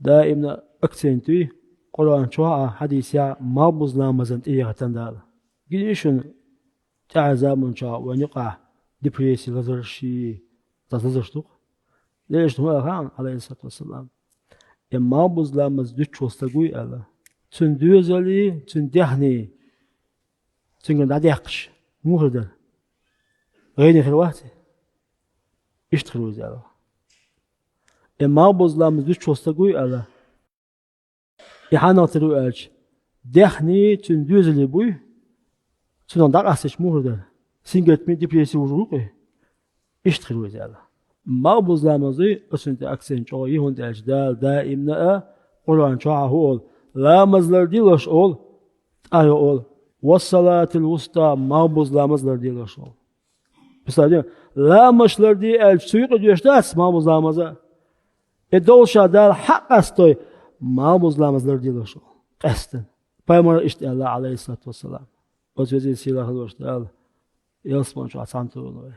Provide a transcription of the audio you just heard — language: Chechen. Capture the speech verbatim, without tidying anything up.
даимна акцент юй Къуръан чохь а, хьадисехь а малхбуза ламазна тӀеяхийтина Дала. Гиний шуна, тӀаьхьарчу заманчохь вайн юкъахь депресси, лазарш, цхьа лазарш ду-кх. Делан Элчано хӀун аьлла хаьа, Ӏалайхиссалату вассалам? И малхбуза ламаз дуьтуш волу стаг вуй аьлла, цуьнан доьзалий, цуьнан даьхний, цуьнгара дӀадаьккхича, муха хир дара? ГӀайгӀане хир вац и? Иштта хир ву иза аьлла. И малхбуза ламаз дуьтуш волу стаг вуй аьлла, и хьанал тера ву аьлча, даьхний, цуьнан доьзалий буй, цунах дӀакъастича, муха хир дара? Сингаттаме, депресси вужур ву-кх и? Иштта хир ву иза аьлла. Малхбуза ламаз дуй, оцунна тӀе акцент чӀогӀа йи, хӀунда аьлча Дала даимна а Къуръан чохь а хӀун олу: «Ламаз лардийла аша», олу, тӀаккха олу: «Вассалатил вуста», малхбуза ламаз лардийла аша, олу. Представьте, ламазаш ларде аьлча, цу юкъа доьшуш дац малхбуза ламаз а? И долуш Дала хьакъ къастой, малхбуза ламаз лардийла аша, олу, къаьстина. Пайхамара иштта аьлла, Ӏалайхиссалату вассалам. Оцу везачу сийлахь хилла волчу Дала ялсамани чохь цхьаьна тойла вай.